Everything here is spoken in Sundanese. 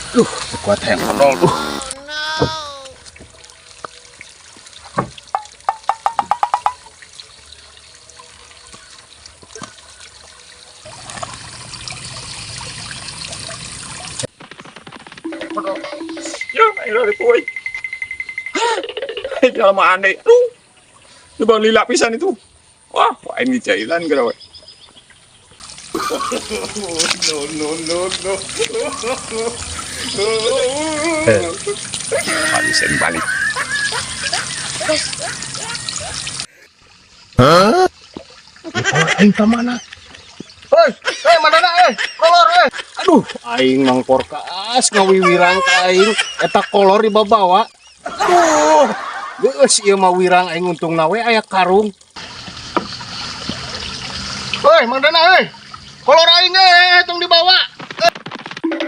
Duh, kuat hayang odol duh. Ya, ayo dari poe. Hei, kalau mah aneh. Aduh. Lu bang lila pisan itu. Wah, wah ini jailan geura we. No, no, no, no. Balik balik. Aing ka mana? Hei, hei mandana eh, kolor eh. Aduh, aing mang porkas ngawiwirang ka aing eta kolor dibawa. Aduh, geus ieu mah wirang aing, untungna we aya karung. Hei, mandana eh. Kolor aing eh tong dibawa.